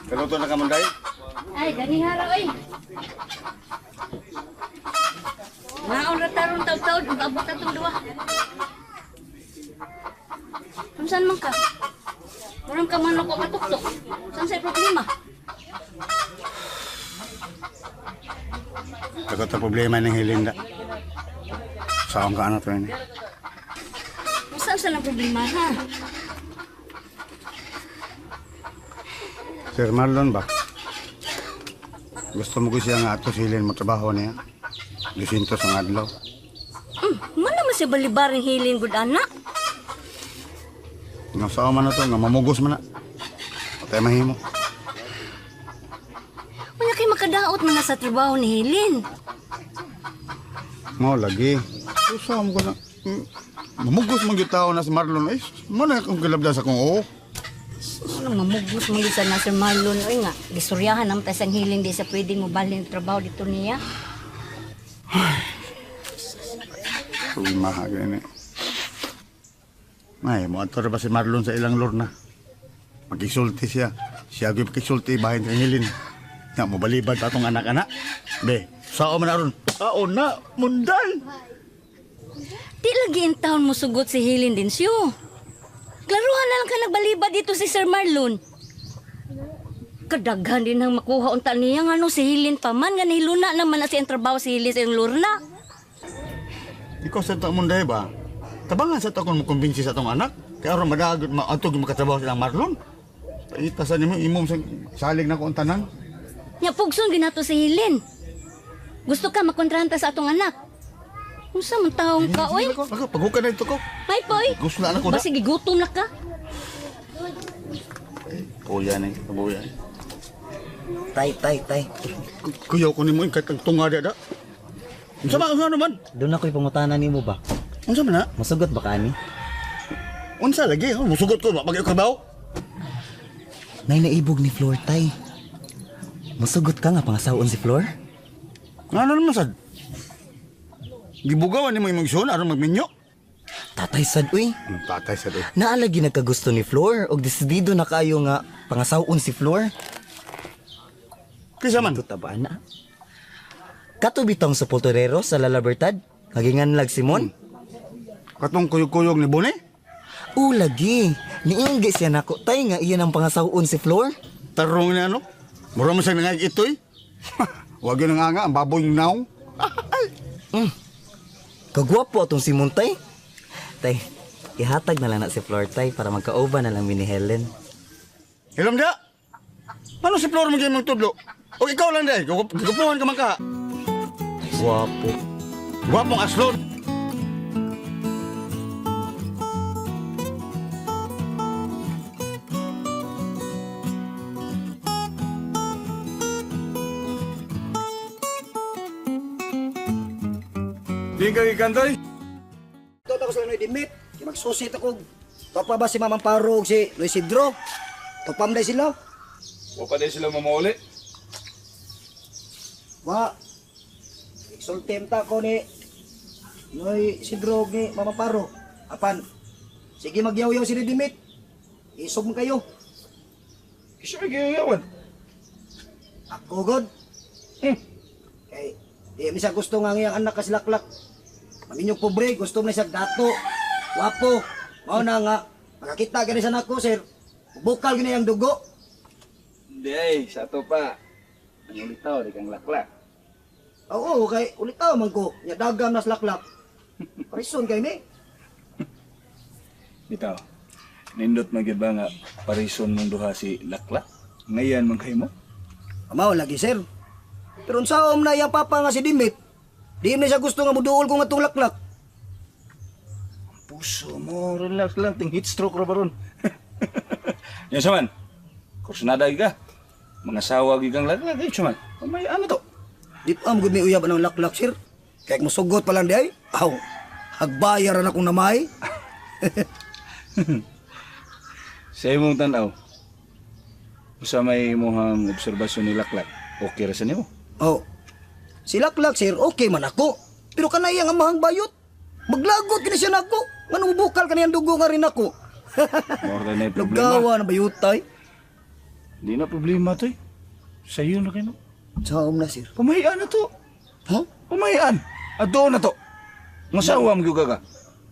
Kaluto na ka Munday? Ay, ganihara oy. Maon ra taron taw-taw ug abot atong duwa. Unsan man ka? Murang ka man ako katuktok. Saan sa problema? Takot ang problema ng Hilinda. Saan ka anak rin? Saan sa lang problema ha? Sir Marlon ba? Gusto mo ko siya nga ato si Hilin mo trabaho niya. Gisinto sa adlaw. Man naman siya balibaring hilin gud anak. Nga saan man na to, nga mamugos man na. Patay mahimo. Unya kay makadaot man na sa trabaho ni Hilin. Mo lagi. Usa mo ko na. Mamugos man gyud tao na si Marlon. Ay, mo na akong gilabda sa kong oo. Ano mamugos man gyud sa na Sir Marlon oy nga. Gisuryahan ang tasang hilin di sa pwedeng mobalhin ang trabaho dito niya. Problema ha gani. Ay, mo ato ra ba si Marlon sa ilang lorna? Makisulti siya. Siya gyud makisulti bahin kay Hilin. Nga mo balibad pa atong anak-anak. Be, sao man aron? Sao na, munday. Di lagi in town mo sugot si Hilin din siyo. Klaruhan na lang ka nagbalibad dito si Sir Marlon. Kadaghan din ang makuha unta niya nga no si Hilin pa man nga nahiluna naman na siyang trabaho si Hilin sa iyong lurna. Ikaw sa ta munday ba? Tabangan sa ta kung makumbinsi sa atong anak. Kaya aron madagot maantog makatrabaho silang Marlon. Itasan nimo imong salig na ko ang tanan. Nya pugson ginato si Hilin. Gusto ka makontrahanta sa atong anak. Unsa man taong ka oy? Paghukan na ito ko. May poy. Gusto na anak ko na. Basi gigutom na ka. Kuya ni, kabuya. Tay, tay, tay. Kuya ko nimo kahit ang tunga da. Unsa man unsa naman? Doon ako'y pangutana nimo ba? Unsa man na? Masugot ba ka ani? Unsa lagi? Oh, musugot ko ba pag ikaw? Nay naibog ni Flor, tay. Masugot ka nga pangasaon si Flor? Ngano naman sad? Gibugawan nimo imong isuon aron magminyo. Tatay sad uy. Ang tatay sad eh. Naalagi nagkagusto ni Flor og desidido na kayo nga pangasaon si Flor. Kisa man? Tuta ba na? Katubitong sa Poltorero sa La Libertad, kaginganlag Simon. Katong kuyog-kuyog ni Bone? O lagi, niinggi siya nako tay nga iyan ang pangasaon si Flor. Tarong ni ano? Mura man siya nangag itoy. Wag yun ang nga, ang baboy ng naong. Kagwapo atong Simon tay. Tay, ihatag na lang na si Flor tay para magkaoba na lang mi ni Helen. Hilom da! Ano si Flor mo mong tudlo? O ikaw lang day, gupuhan ka man ka. Gwapo. Gwapong aslon. Di ka gikantoy? Ito ako sa Noy Dimit. Kaya magsusit ako. Topa ba si Mamang Paro ug si Luis Isidro? Topam day sila. Wa pa di sila mamauli. Wa. Exultem ta ko ni Noy Isidro ug ni Mamang Paro. Apan. Sige magyaw-yaw si Noy Dimit. Isog man kayo. Kisyo kay giyawan. Ako god. Kay di mi sa gusto nga ang iyang anak kasilaklak. Maminyog pobre, gusto man siya dato. Wapo. Mao na nga makakita gani sa nako sir. Bukal gani ang dugo. Hindi ay, sa ato pa. Ang ulitaw, di kang laklak. Oo, kay ulitaw man ko. Nya dagam nas laklak. Parison kay ni. Bitaw, nindot man gyud ba nga parison mong duha si laklak? Ngayan man kay mo? Mao lagi sir. Pero unsaon na iyang papa nga si Dimit? Di man siya gusto nga muduol ko nga tong laklak. Puso mo, relax lang. Ting heat stroke ra ba ron? Yan sa man, kursunada gyud ka. Mga sawa gyud kang laklak. Eh, man. May ano to? Di pa gud may uyab ang laklak, sir. Kaya musugot pa lang di ay. Aw, hagbayaran akong namay. Sa imong tan-aw, usa may imong obserbasyon ni Laklak, okay ra sa nimo? Oh, si laklak, sir, okay man ako. Pero kanay ang amahang bayot. Maglagot kini siya nako. Nganong bukal kaniyang dugo nga rin ako. Mao ra na problema. Lugawa na bayutay. Di na problema to eh. Sayo na kayo. Saom na, sir. Pamahian na to. Huh? Pamahian. Ato na to. Masawa mo gyud ka.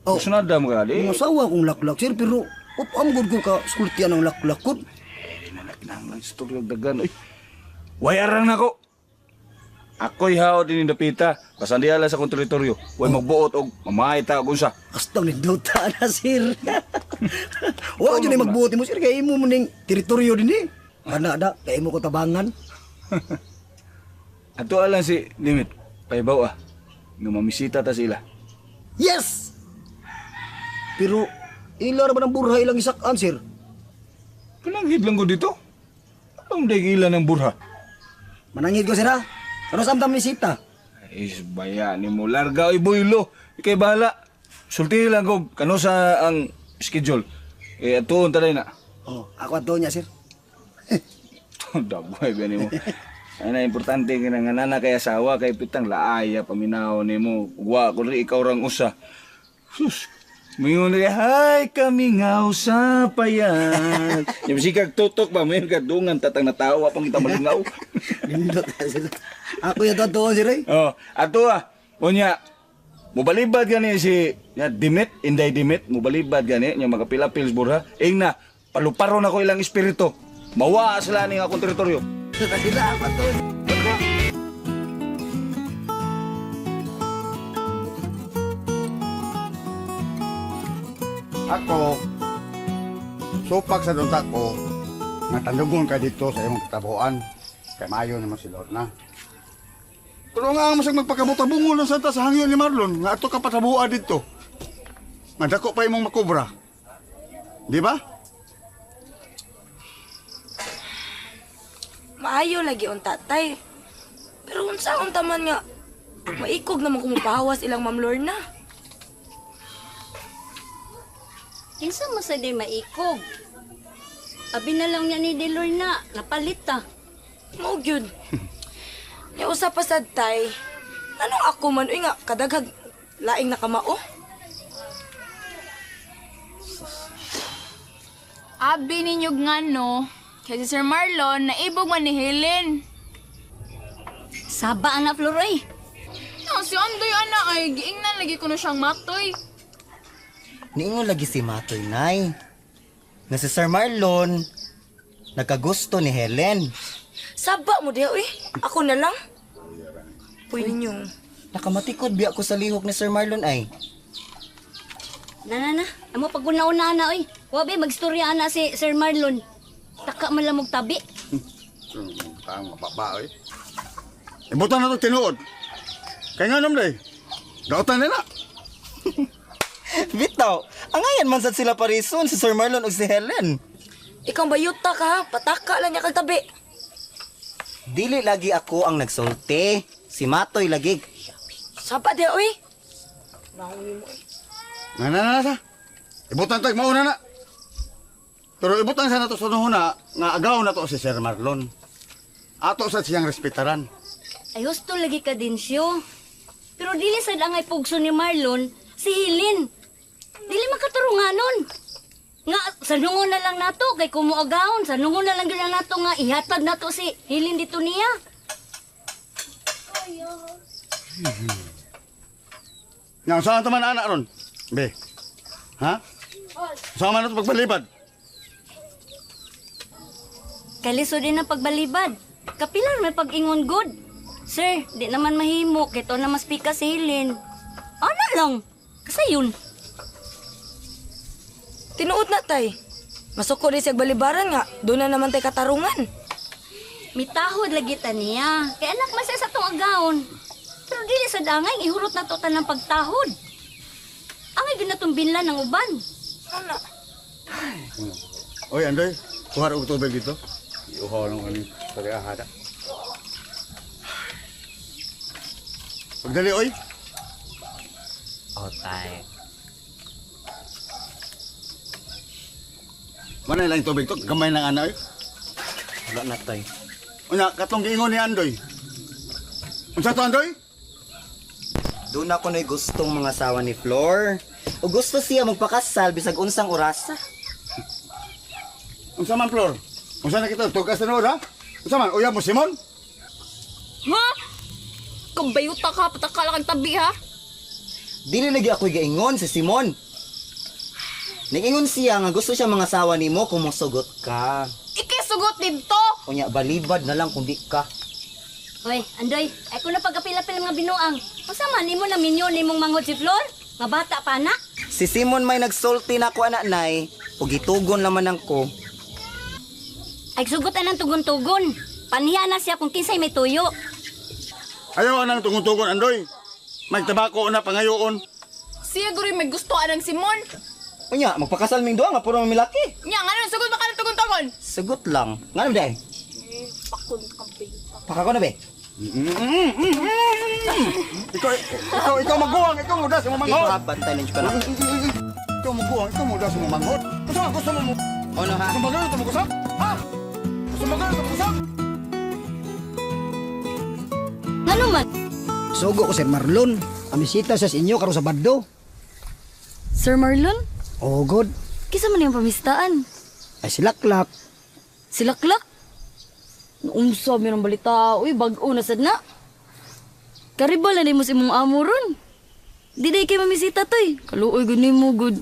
Oh. Sunada mo ka di. Masawa akong laklak, sir, pero upam gud ko ka sultian ang laklak ko. Eh, di na nakinahanglan istorya og dagan oy. Way arang nako. Ako'y hao din dapita. Basan diha lang sa akong teritoryo. Way magbuot og mamahay ta og unsa. Hasta nindota na, sir. Wa jud ni magbuot mo, sir, kay imo mo ning teritoryo din eh. Ana da, kay imo ko tabangan. Ato lang si Limit. Paibaw ah. Nga mamisita ta sila. Yes! Pero ila ra ba ng burha ilang isakan, sir? Pananghid lang ko dito. Anong daig ila ng burha? Manangid ko, sir, ha? Ano sa amtam misita? Is baya ni mo larga oy boylo. Ikay bahala. Sulti lang ko kano sa ang schedule. Eh atuon ta na. Oh, ako ato niya, sir. Dagway ba nimo. Ay na importante kay nga nana kay asawa kay pitang laaya paminaw nimo. Wa ko ri ikaw rang usa. Sus. Mingon ri hay kamingaw sa payag. Yung sikag tutok ba may kadungan tatang natawa pang kita malingaw. Nindot na, sir. Ako yung ato, sir, eh. Oh, ato ah. Unya, mubalibad gani si ya, Dimit, Inday Dimit, mubalibad gani nya magapilapil burha. Ing na, paluparon ako ilang espiritu. Mawa sila ning akong teritoryo. Sila, ako ato. Ako, supak sa dunta ko, nga tandugon ka dito sa imong katabuan. Kay maayo naman si Lorna. Pero nga ang masag magpakabutabungo lang santa sa hangyo ni Marlon, nga ato ka patabua dito. Nga dako pa imong makobra. Di ba? Maayo lagi unta tay. Pero unsa unta man nga maikog naman kumupahawas ilang Ma'am Lorna. Kinsa mo sa di maikog? Abi na lang niya ni Delor na, napalit ta. Mao gyud. Nya usa pa sad tay. Anong ako man uy nga kadaghag laing nakamao? Abi ninyo nga no, kay si Sir Marlon naibog man ni Helen. Saba ana Flor oy. No, si Andoy ana ay giingnan lagi ko na siyang matoy. Niingon lagi si Matoy, Nay. Nga si Sir Marlon, nagkagusto ni Helen. Saba mo diha uy. Ako na lang. Puy ninyo. Nakamatikod biya ko sa lihok ni Sir Marlon ay. Na na na, amo paguna-una na oy. Wa be magstorya ana si Sir Marlon. Taka man lang og tabi. Tama baba oy. Ibutan na to tinuod. Kay nga day. Dautan nila. Bitaw, angayan man sad sila parison si Sir Marlon ug si Helen. Ikaw bayuta ka ha? Pataka lang niya kag tabi. Dili lagi ako ang nagsulti. Si Matoy lagi. Saba diha uy. Nahuwi mo eh. Na na na sa. Ibutan tag mauna na. Pero ibutan sa nato sa nuhuna nga agaw na to si Sir Marlon. Ato sa siyang respetaran. Ay husto lagi ka din siyo. Pero dili sad angay pugso ni Marlon si Helen. Dili makaturunganon. Nga sanungon na lang nato kay kumuagawon, sanungon na lang gyud na nato nga ihatag nato si Helen dito niya. Nga saan ta man ana ron? Be. Ha? Saan man nato pagbalibad? Kaliso din ang pagbalibad. Kapilar may pag-ingon good. Sir, di naman mahimo kay to na mas pika si Helen. Ana lang. Kasayon. Tinuod na tay. Masuko di siya balibaran nga. Doon na naman tay katarungan. Mitahod lagi ta niya. Kay anak man siya sa tong agawon. Pero dili sa dangay ihurot na to tanang pagtahod. Angay gyud natong binlan ng uban. Ana. Oy, Andoy, kuha ra og tubig dito. Iuhaw lang kami sa ahada. Pagdali oy. O, tay. Mana lang tubig to, gamay lang ana oy. Wala na, tay. Unya katong giingon ni Andoy. Unsa to, Andoy? Doon ako na'y gustong mga asawa ni Flor. O gusto siya magpakasal bisag unsang orasa. Unsa man, Flor? Unsa na kita tugas na ha? Unsa man uyab mo Simon? Ha? Kabayuta ka, patakala kang tabi ha? Dili lagi ako'y gaingon si Simon. Niingon siya nga gusto siya mga asawa nimo kung mosugot ka. Ikisugot dito! Unya balibad na lang kung di ka. Hoy, Andoy, ay ko na pagkapila-pila mga binuang. Unsa man nimo na minyo nimong manghod si Flor? Nga bata pa na. Si Simon may nagsulti na ako anak nay, ug gitugon naman ang ko. Ay sugot anang tugon-tugon. Panhiya na siya kung kinsay may tuyo. Ayaw anang tungon-tungon, Andoy. Magtabako na pangayoon. Siya guro may gusto anang Simon. Unya magpakasal ming duha nga puro mamilaki. Nya, nga nun, sugot ba ka ng tugon-tugon? Sugot lang. Ngano day? Pakon kabayuta. Paka ko na be. Ikaw, ikaw, ikaw maguwang, ikaw muda sa Ikaw manghod. ha, bantay ninyo ka na. Ikaw maguwang, ikaw muda sa manghod. Unsa man gusto mo mo? Ono ha? Gusto mo gano'n mo kusap? Ha? Gusto mo gano'n mo kusap? Ngano man? Sugo ko Sir Marlon. Amisita sa inyo karon sa Baddo. Sir Marlon, Oh, good. kisa man yung pamistaan? Ay silaklak. Silaklak? Naunsa mi ng balita, uy, bag-o na sad na. Karibal na nimo sa imong amo ron. Di day kay mamisita toy. Kaluoy gud nimo gud.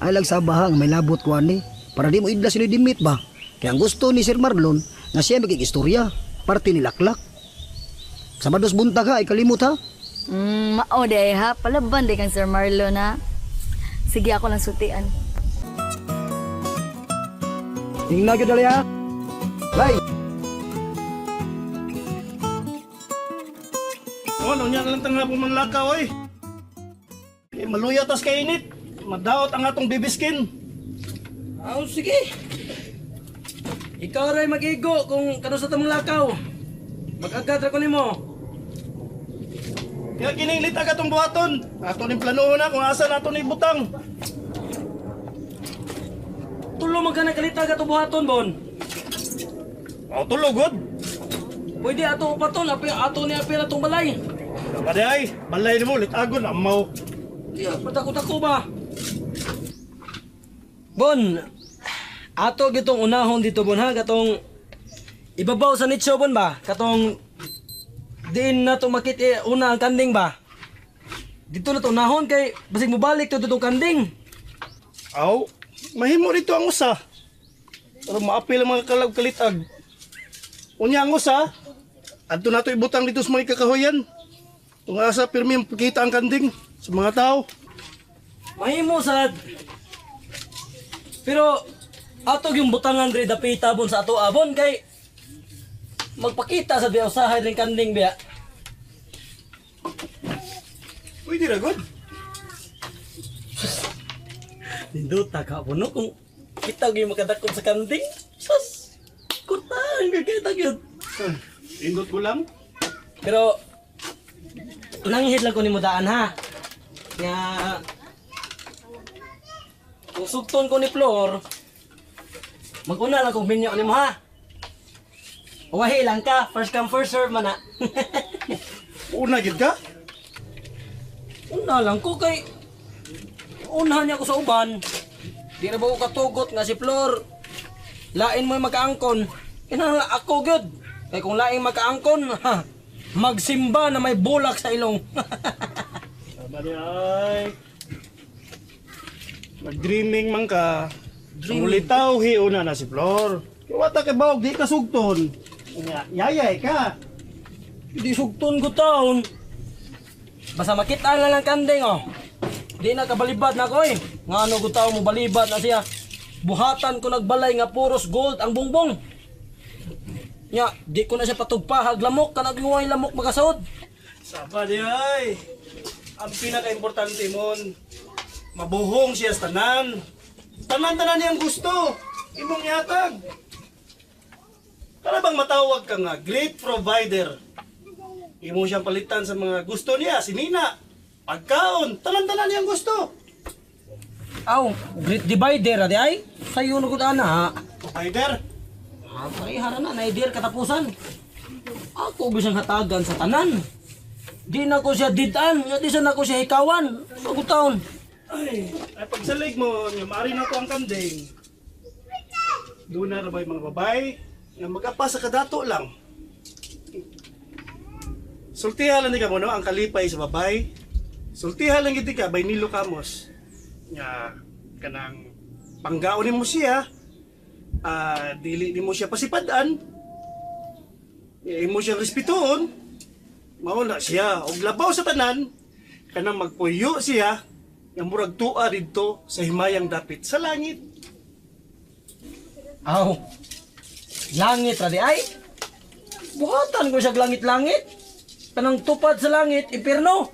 Ay lang sa bahang may labot ko ani. Para di mo idla sila dimit ba? Kaya ang gusto ni Sir Marlon nga siya magig-istorya. Parte ni Laklak. Sa Bados buntag ha, ay kalimot ha. Mao day ha, palaban day kang Sir Marlon ha. Sige ako lang sutian. Tingnan gyud dali ha. Bye. Oh, unya na lang tanga po manlakaw oy. Eh, maluya tas kainit. Madaot ang atong bibiskin. Aw, sige. Ikaw ray mag-igo kung kano sa tamong lakaw. Mag-agad ra ko nimo. Kaya kining litag atong buhaton. Ato ning planohon na kung asa nato ni butang. Tulo man ka na kalitag ato buhaton bon. Oh, tulo god. Pwede ato upaton, api ato ni apil atong balay. Kade ay, balay nimo litagon amaw. Di patako-tako ba? Bon, ato gitong unahon dito bon ha katong ibabaw sa nicho bon ba? Katong diin na to makit eh, una ang kanding ba? Dito na to unahon kay basig mobalik to ditong kanding. Aw, mahimo dito ang usa. Pero maapil ang mga kalag kalitag. Unya ang usa, adto nato ibutang dito sa mga kakahuyan. Kung asa pirmi kita ang kanding sa mga tao. Mahimo sad. Pero ato yung butangan diri dapita bon sa ato abon kay magpakita sa biya usahay ring kanding biya. Pwede ra god. Nindota ka po no kung kita gyud makadakop sa kanding. Sus. Kutang kita gyud. Indot ko lang. Pero nanghid lang ko nimo daan ha. Nga kung sugton ko ni Flor, maguna lang kong minyo nimo ha. Wahi lang ka, first come first serve man na. Una gid ka? Una lang ko kay unahan niya ako sa uban. Di na ba ko katugot nga si Flor. Lain mo'y magkaangkon. Inang ako gyud. Kay kung laing magkaangkon, ha, magsimba na may bulak sa ilong. Sabi ay. Nag-dreaming man ka. Dreaming. Ulitaw, hiuna na si Flor. Kaya wata kay bawag, di ka sugton. Nga, yayay ka. Di sugton ko taon. Basta makita na lang kanding oh. Di na kabalibad na ko eh. Nga ano ko tao mo balibad na siya. Buhatan ko nagbalay nga puros gold ang bongbong. Nya, di ko na siya patugpahag lamok kanag yung lamok makasod. Sabi ay. Ang pinaka-importante mon, mabuhong siya sa tanan. Tanan-tanan niyang gusto. Imong yatag. Para bang matawag ka nga, great provider. Imo siyang palitan sa mga gusto niya, si Nina. Pagkaon, tanan-tanan niyang gusto. Aw, great divider adi ay. Sayo na gud ana ha. Provider. Ah, parehara na, naidir katapusan. Ako bisang hatagan sa tanan. Di na ko siya didan, nga di sa na ko siya hikawan. Bago taon. Ay, ay pagsalig mo, nga maari na ko ang kanding. Doon na rabay mga babay, nga mag-apa sa kadato lang. Sultiha lang ni ka mo, no, ang kalipay sa babay. Sultiha lang gid ka, bay Nilo Camos. Nga, kanang panggaon nimo siya, dili nimo siya pasipadan, imo siyang respetuon, mao na siya. Og labaw sa tanan, kanang magpuyo siya, nga murag tua didto sa himayang dapit sa langit. Aw, langit ra di ay. Buhatan ko siya langit-langit. Kanang tupad sa langit, impierno.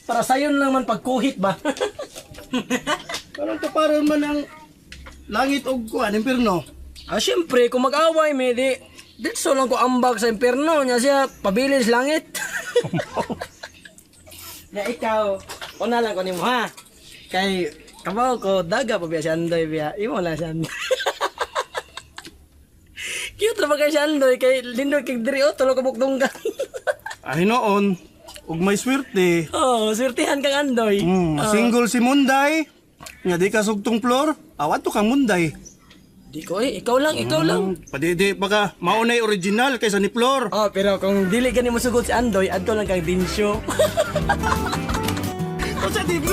Para sayon lang man pagkuhit ba? Parang tuparan man ang langit og kuan impierno. Ah, syempre, kung mag-away, may di, ditso lang ko ambag sa impierno. Nya siya, pabilin sa langit. Ya ikaw, una lang ko nimo ha. Kay, kabaw ko, daga pa biya si Andoy biya. Imo lang si Andoy. Cute ra ba kay si Andoy? Kay lindot kay diri oh, tulo ka bukdonggan. Ay noon, ug may swerte. Oh, swertihan kang Andoy. Oh. Single si Munday, nga di ka sugtong floor, awat to kang Munday. Di ko eh, ikaw lang, ikaw lang. Padidi pa ka, maunay original kaysa ni Flor. Oh, pero kung dili gani mo sugod si Andoy, adto lang kang Dinsyo. Sa TV!